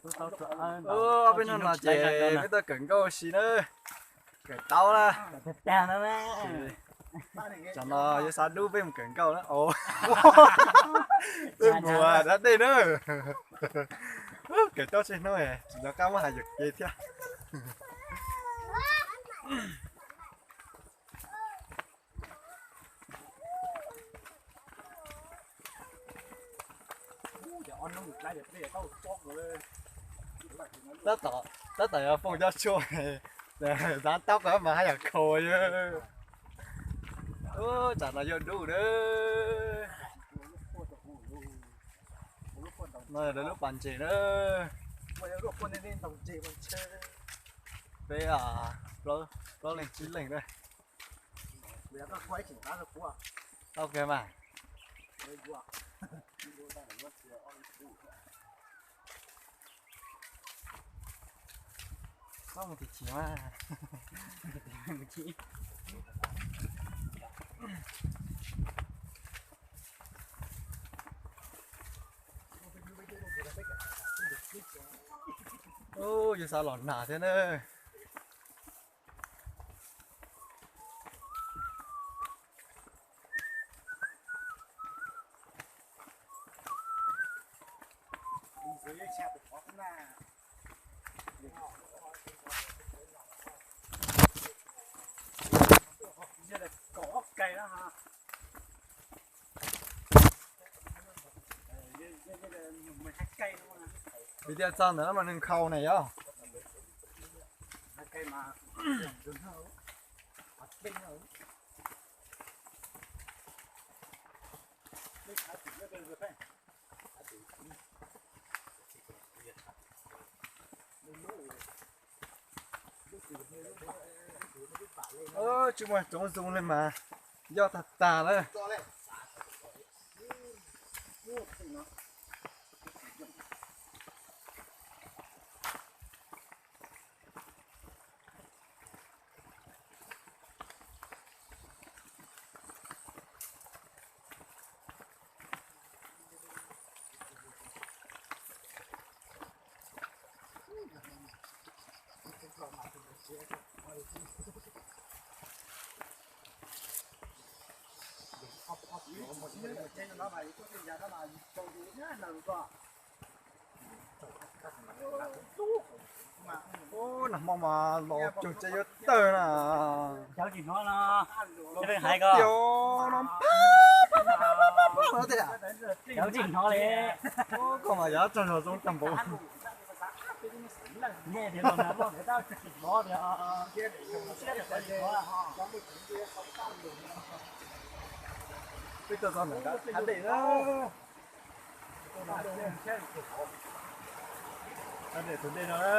Peb hnub no ces peb tuaj kawm nkauj si na, kawm taub na. Tsam no yuav xa dub peb mus kawm nkauj na. Peb mus dab dej na. Kawm taub tsheej hnub tsis nco qab muab hais yuam kev thiab. Tab tom yog foom cov tshuaj, xav taub qab mas haj yam khaus. Tsam no yuav dub na. No yog lawv lub pas ntses na. Peb plaub leeg tsib leeg na. Tau kawg mas. Txhob mus tim chim mas. Ub, yuav xav los nag thiab na. Vim tias txog ntawd mas nws nkhaus na yog. Tsis muaj tsoov zoo li mas yoj tag tag lawm. Ub, nag hmo mas los cuag tsev yuav tawg na. Tias no, koj mas yav tsaug zog zoo tag npaum. Peb tuaj txog ntawm nrad thab dej na. Thab dej tus dej no na.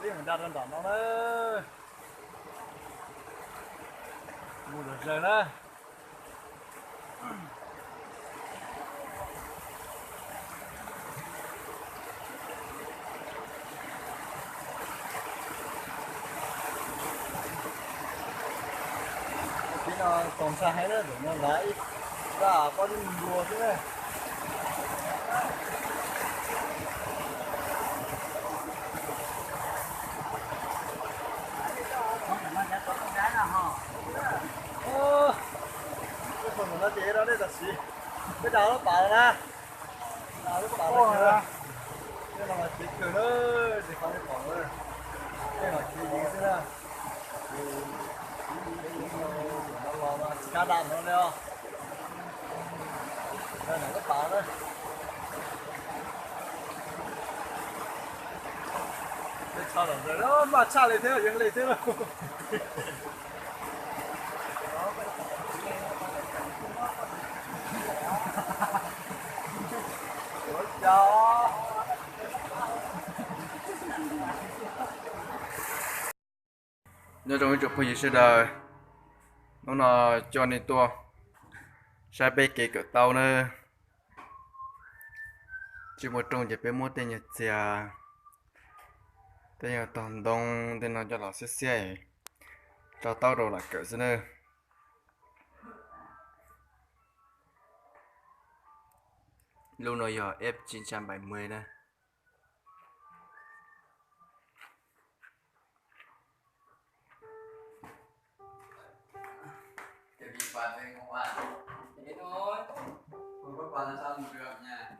Peb mus da rau nram no na. Mus lom zem na. Tiv no txaus ntshai heev na, ntawm no nrad ib zaj pob zeb nplua xwb na. Peb qhov ntawm no ces rau nej tam sim, peb da lub pas na. Da lub pas na. Tej no mas kev kawg na, tsis qhov nej pom na. Tej no kev yeev xwb na. Los tsis kav da no li os. Da lub pas na. Peb tshaj los ntawd maj tshaj li thiab, yeej li thiab lauj. Nyob zoo ib tsoom phooj ywg sawv daws, hnub no coj nej tuaj saib peb kev kawm taub na. Tsis muaj rooj ces peb muab tej nyuag txiag, tej nyuag tog ntoo tej no coj los xiab xiab, tso taub rau lam kawm xwb na. Lub no yog F chín trăm bảy mươi na.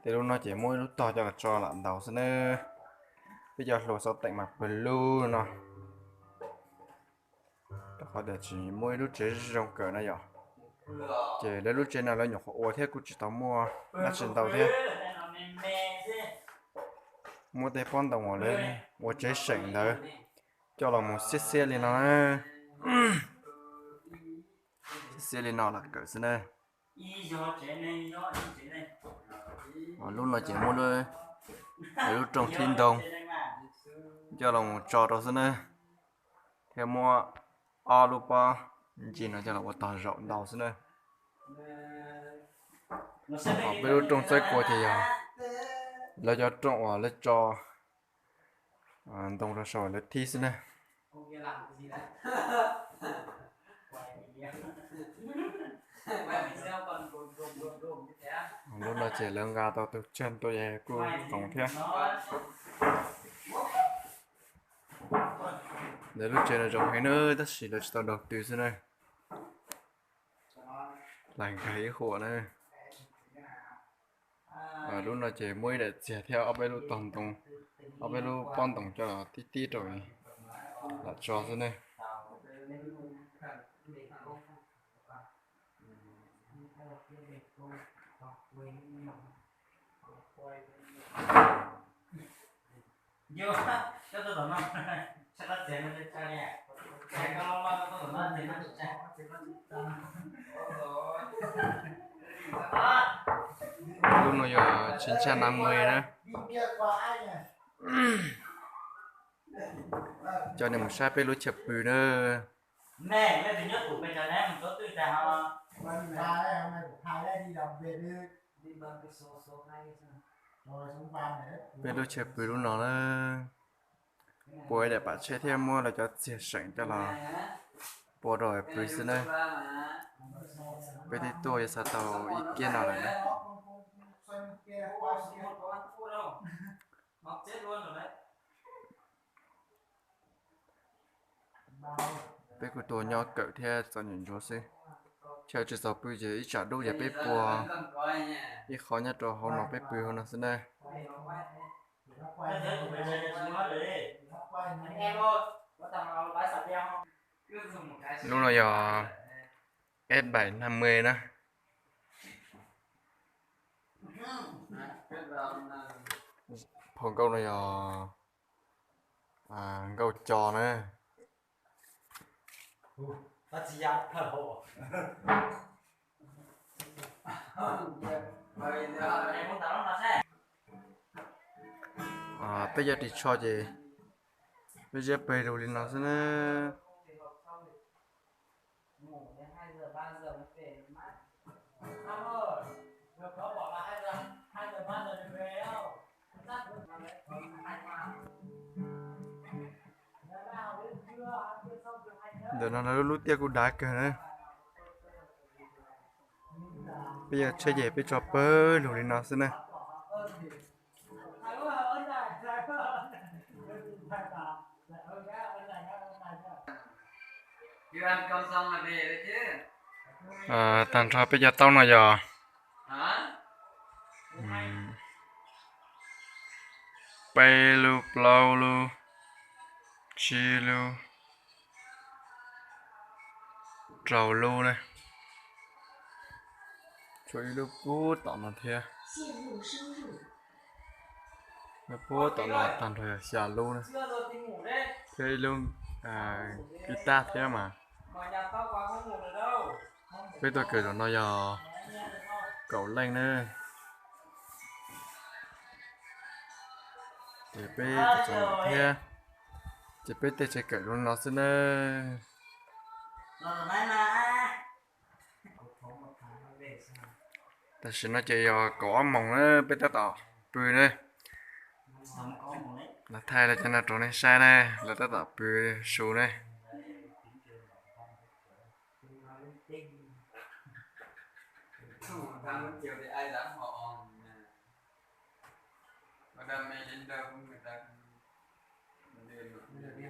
Tej lub no ces muab ib lub tog coj los tso lam ntaus xwb na. Peb cov hluas xov teem mas pawg lug no. Rau qhov tias tsis muaj ib lub tsev zoo kawm na yom. Ces lawv lub tsev no lawv nyuam qhuav ua thiab kuj tsis tau muaj dab tsi ntau thiab. Muab tej pob ntoo uas lawv ua tsev seem ntawd coj los mus xiab xiab li no na. Xiab xiab li no los kawm xwb na. Lub no ces muab lub rooj thib ntoo coj los mus tso rau xwb na, thiab muab ob lub pob ncig no coj los ua tog zaum ntau xwb na. Ho peb lub rooj txawb kua ces yog lawv cov rooj uas lawv tso ntoo rau saum lawv thib xwb na. Lub no ces lawv nqa tau tus tsawg tuaj es kuj zoo thiab. Lawv lub tsev no zoo heev na, tab sis lawv tsis tau đầu tư xwb na. Lais nkag ib huam na. Lub no ces muab ib daim txiag thiab ob peb lub tog ntoo, ob peb lub pob ntoo coj los tib tib rau lam tso xwb ne. Lub no yog chín trăm năm mươi na. Coj nej mus saib peb lub chaw pw na. Peb lub chaw pw lub no na. Pua ib daim pam tsheb thiab muab lawv cov txiag seem coj los pua rau pw xwb na. Peb twb tuaj yuav xav tau ib kiab no lawm na. Peb kuj tuaj nyob kawm thiab txom nyem ntsuav xwb. Chaw tsis txaus pw ces ib tsam dub ces peb pua ib qho nyob rau hauv no peb pw hauv no xwb na. Lub no yog S bảy năm mươi na. Phau nkauj no yog nkauj co na. Peb cov ris tsho ces peb ziab peg lug li no xwb na. Ntawm no lub tiaj kuj dav kawg na. Peb yog tsheb ces peb tso pawg lug li no xwb na. Tag nrho peb cov taub no yog peb lub, plaub lub, tsib lub, rau lub na. Tshuav ib lub pub tom no thiab. Lub pub tom no tag nrho yog xya lub na. Thiab ib lub guitar thiab mas. Peb tuaj kawm zaum no yog kaum leej na. Ces peb txom nyem thiab, ces peb tej tsev kawm zoo no xwb na. Tam sim no ces yog kaum ob moos na, peb tab tom pw na. Los thaij los cov no rau nej saib na, lawv tab tom pw su ne. Đam mê đến đâu cũng người ta cũng đi được.